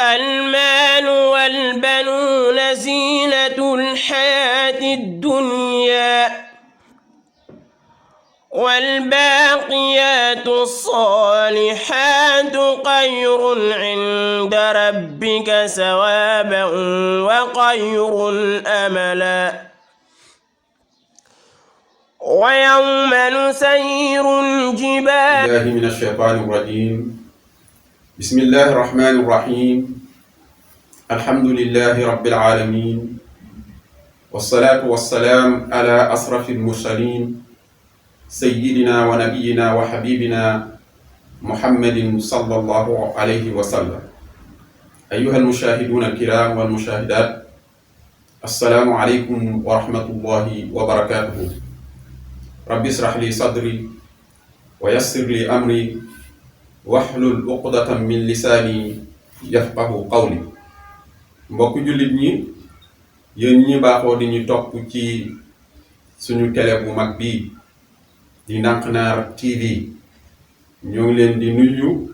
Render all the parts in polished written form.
المال والبنون زينة الحياة الدنيا والباقيات الصالحات خير عند ربك ثوابا وخير أملا ويوم نسير الجبال الله من الشيطان الرجيم بسم الله الرحمن الرحيم الحمد لله رب العالمين والصلاة والسلام على أشرف المرسلين سيدنا ونبينا وحبيبنا محمد صلى الله عليه وسلم. أيها المشاهدون الكرام والمشاهدات، السلام عليكم ورحمة الله وبركاته. رب اشرح لي صدري ويسر لي أمري واحلul uqdatan min lisaani yafqahu qawli. mbokk jullit ñi, yéen ñi baaxoo di ñu topp ci suñu télé bu mag bii di Ndanknar TV, ñoo ngi leen di nuyu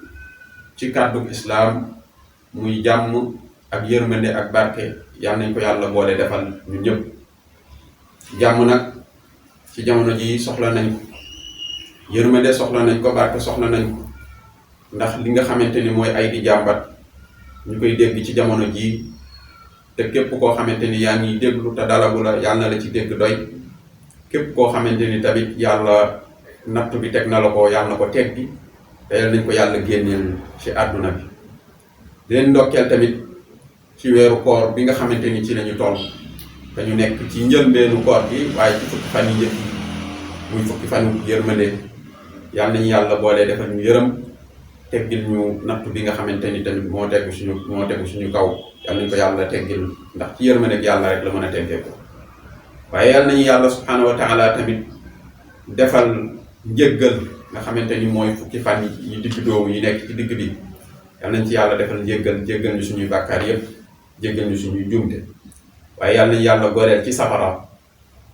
ci kàddu islaam muy jàmm ak yërmande ak barke. yal nañ ko yàlla boole defal ñu ñëpp. jàmm nag ci jamono ji soxla nañ ko, yërmande soxla nañ ko, barke soxla nañ ko, ndax li nga xamante ni mooy ay di jàmbat ñu koy dégg ci jamono jii, te képp koo xamante ni yaa ngi déglu te dalagu la yàlla na la ci dégg doy. képp koo xamante ni tamit yàlla natt bi teg na la ko yàlla na ko teggi te yàlla nañ ko yàlla génneel ci àdduna bi. di leen ndokkeel tamit ci weeru koor bi nga xamante ni ci lañu toll, te ñu nekk ci njëlbeenu koor gi, waaye ci fukki fan yi njëkk yi muy fukki fan yërmande. yàlla nañu yàlla boolee defal ñu yërëm, teggil ñu natt bi nga xamante ni tamit moo tegu suñu kaw. yàlla nañu ko yàlla teggil, ndax ci yërmande ak yàlla rek la mën a teggee ko. waaye yàlla nañu yàlla subhaanahu wa taala tamit defal njëggal nga xamante ni mooy fukki fan yi digg doomu yi nekk ci digg bi. yàlla nañ ci yàlla defal njëggal, jéggal ñu suñuy bàkkaar yépp, jéggal ñu suñuy jumte. waaye yàlla nañu yàlla goreel ci safara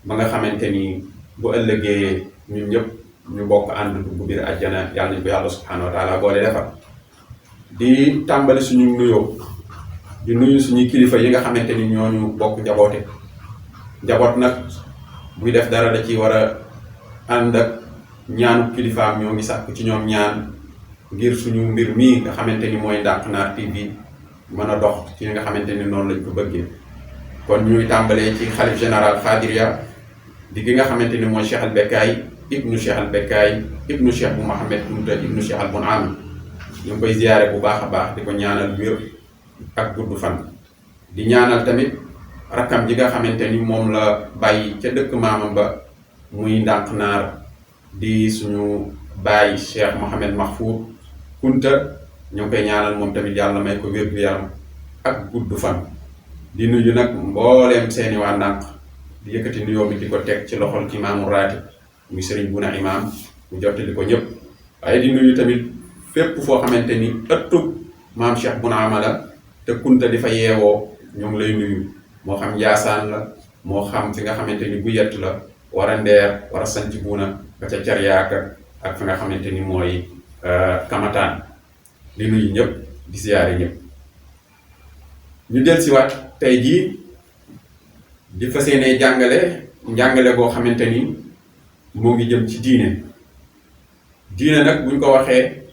ba nga xamante ni bu ëllëgee ñun ñëpp ñu bokk ànd dugg biir àjjana. yàlla nañ ko yàlla subhaanahu wa taala boole defal. di tàmbali suñu nuyoo di nuyu suñuy kilifa yi nga xamante ni ñooñu bokk njaboote. njaboot nag buy def dara da ci war a ànd ak ñaanu kilifaam. ñoo ngi sàkk ci ñoom ñaan ngir suñu mbir mii nga xamante ni mooy Ndanknar TV mën a dox ci nga xamante ni noonu lañ ko bëggee. kon ñuy tàmbalee ci xalif général Xaadiriya di gi nga xamante ni mooy Cheikh al Bekkaay ibnu Cheikh al Bekkaay ibnu Cheikh bu Mohamed Kunta ibnu Cheikh al Bunami. ñu ngi koy ziyaare bu baax a baax, di ko ñaanal wér ak gudd fan. di ñaanal tamit rakkam ji nga xamante ni moom la bàyyi ca dëkk maamam ba muy Ndanknar, di suñu bàyyi Cheikh Mohamed Mahfoud Kunta. ñu ngi koy ñaanal moom tamit yàlla may ko wér gu yaram ak gudd fan. di nuyu nag mbooleem seeni waa Ndànk, di yëkkati nuyoo bi di ko teg ci loxol imaamu raati muy Sëriñ Buna imaam mu jottali ko ñëpp. waaye di nuyu tamit fépp foo xamante ni ëttub maam Cheikh Buna Amala te Kunta di fa yeewoo, ñu ngi lay nuyu. moo xam Njaasaan la, moo xam fi nga xamante ni Guyett la, war a Ndeer, war a Sanc Buuna ba ca Caryaaka ak fi nga xamante ni mooy Kamataan. di nuyu ñëpp, di siyaare ñëpp. ñu del si waat tey jii di fas yéene njàngale boo xamante ni moo ngi jëm ci diine. diine nag buñ ko waxee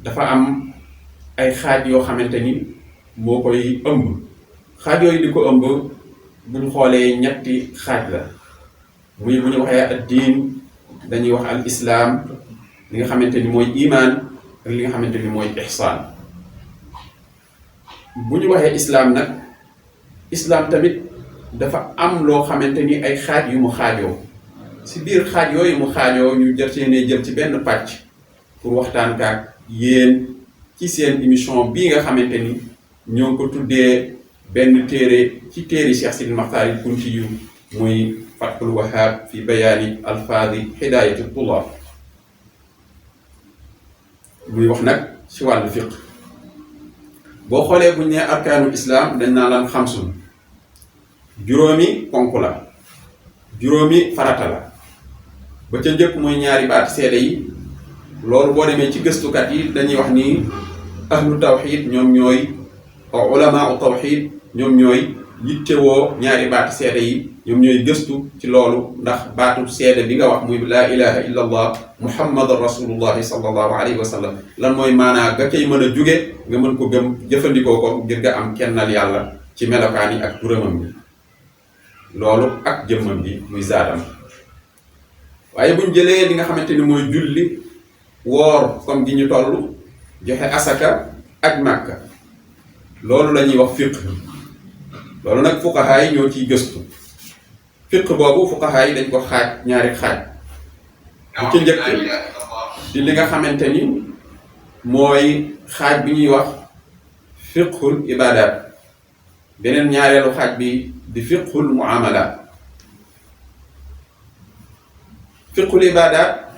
dafa am ay xaaj yoo xamante ni moo koy ëmb. xaaj yooyu di ko ëmb buñ xoolee ñetti xaaj la. muy bu ñu waxee ad diin dañuy wax al islaam, li nga xamante ni mooy imaan, ak li nga xamante ni mooy ihsaan. bu ñu waxee islaam nag, islaam tamit dafa am loo xamante ni ay xaaj yu mu xaajoo. si biir xaaj yooyu mu xaajoo ñu jël ci benn pàcc pour waxtaan kaak yéen ci seen émission bii nga xamante ni ñoo ko tuddee benn téere ci téere Cheikh Sidi Maxtaar Kunti yu muy Fathul Wahhab fi bayaani alfaadi hidaayati tullaab. muy wax nag ci wàllu fiqh. boo xoolee buñ ne arkaanul islaam dañ naa lan xamsun, juróomi ponk la, juróomi farata la. ba ca njëkk mooy ñaari baat seede yi. loolu boo demee ci gëstukat yi dañuy wax ni ahlu tawxiid ñoom ñooy ulama u tawxid ñoom ñooy yittewoo ñaari baati seede yi, ñoom ñooy gëstu ci loolu ndax baatu seede bi nga wax muy laa ilaha illa allah muhammadan rasulullahi sallallahu alayhi wa sallam lan mooy maanaa ga cay mën a jóge nga mën ko gëm jëfandikoo ko ngir nga am kennal yàlla ci melokaan yi ak turamam bi loolu ak jëmmam bi muy zaatam. waaye buñ jëlee li nga xamante ni mooy julli, woor comme gi ñu toll, joxe asaka, aj màkka, loolu la ñuy wax fiqh. loolu nag fuqahaa yi ñoo ciy gëstu. fiqh boobu fuqahaa yi dañ ko xaaj ñaari xaaj. bu ci njëkk di li nga xamante ni mooy xaaj bi ñuy wax fiqhul ibaadaat, beneen ñaareelu xaaj bi di fiqhul muamalaat. fiqhul ibaadaat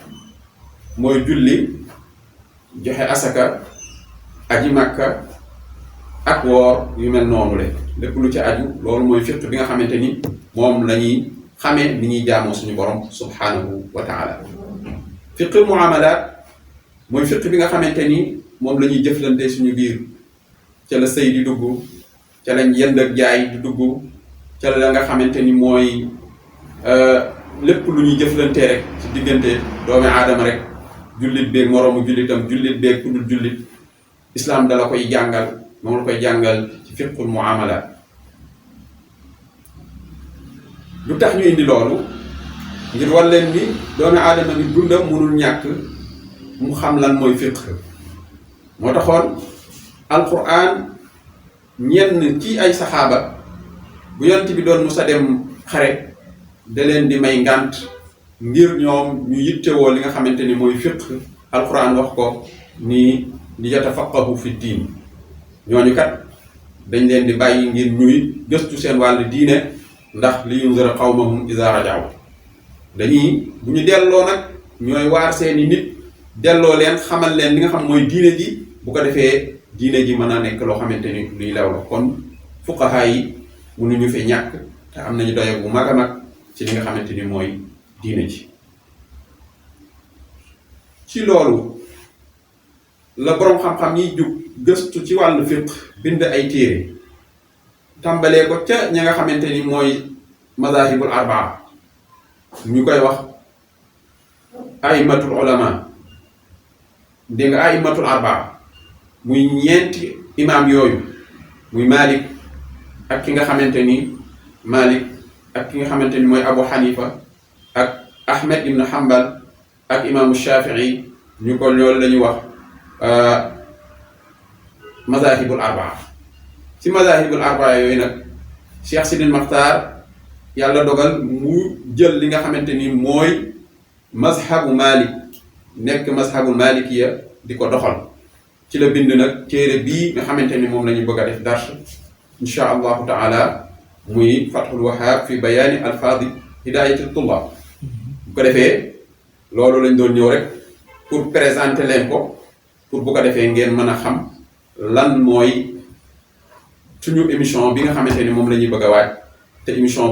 mooy julli, joxe asaka, aji màkka ak woor yu mel noonu le lépp lu ci aju loolu mooy fiqh bi nga xamante ni moom la ñuy xamee ni ñuy jaamoo suñu borom subhanahu wa taala. fiqhul muamalaat mooy fiqh bi nga xamante ni moom la ñuy jëflante suñu biir, ca la sëy di dugg, ca lañ yënd ak jaay di dugg, ca la nga xamante ni mooy lépp lu ñuy jëflante rek ci diggante doomi aadama rek, jullit beeg moroomu jullitam, jullit beeg ku dul jullit, islam dala koy jàngal, moom la koy jàngal ci fiqhul muamalaat. lu tax ñu indi loolu ngir war leen ni doomi aadama bi dundam mënul ñàkk mu xam lan mooy fiqh. moo taxoon alquran ñenn ci ay saxaaba bu yonent bi doon musa dem xare da leen di may ngànt ngir ñoom ñu yittewoo li nga xamante ni mooy fiqh. alquran wax ko ni li yatafaqahu fi diin, ñooñu kat dañ leen di bàyyi ngir ñuy gëstu seen wàllu diine, ndax li yunzira qawmahum iza rajaw. dañuy bu ñu delloo nag ñooy waar seeni nit, delloo leen xamal leen li nga xam mooy diine ji, bu ko defee diine ji mën a nekk loo xamante ni luy lew la. kon fuqaha yi mënuñu fi ñàkk te am nañu doye bu mag a mag ci li nga xamante ni mooy diine ji. ci loolu la boroom xam-xam yi jug gëstu ci wàllu fiqh, bind ay téere, tàmbalee ko ca ña nga xamante ni mooy mazahibul arbaa, ñu koy wax aimatul ulama. dégg nga aimatul arbaa muy ñeenti imaam yooyu, muy Malik ak ki nga xamante ni mooy Abu Hanifa ak Ahmed ibn Hanbal ak imaamu Shafii, ñu ko loolu la ñuy wax mazahibul arbaa. ci mazahibul arbaa yooyu nag Cheikh Sidil Maxtaar yàlla dogal mu jël li nga xamante ni mooy mazhabu Malik, nekk mazhabul malikiya di ko doxal. ci la bind nag téere bii nga xamante ni moom la ñu bëgg a def dars insha allahu taala, muy Fathul Wahhab fi bayaani alfaadi hidaayati tullaab. bu ko defee loolu lañ doon ñëw rek pour présenter leen ko, pour bu ko defee ngeen mën a xam lan mooy suñu émission bi nga xamante ni moom la ñuy bëgg a waaj te émission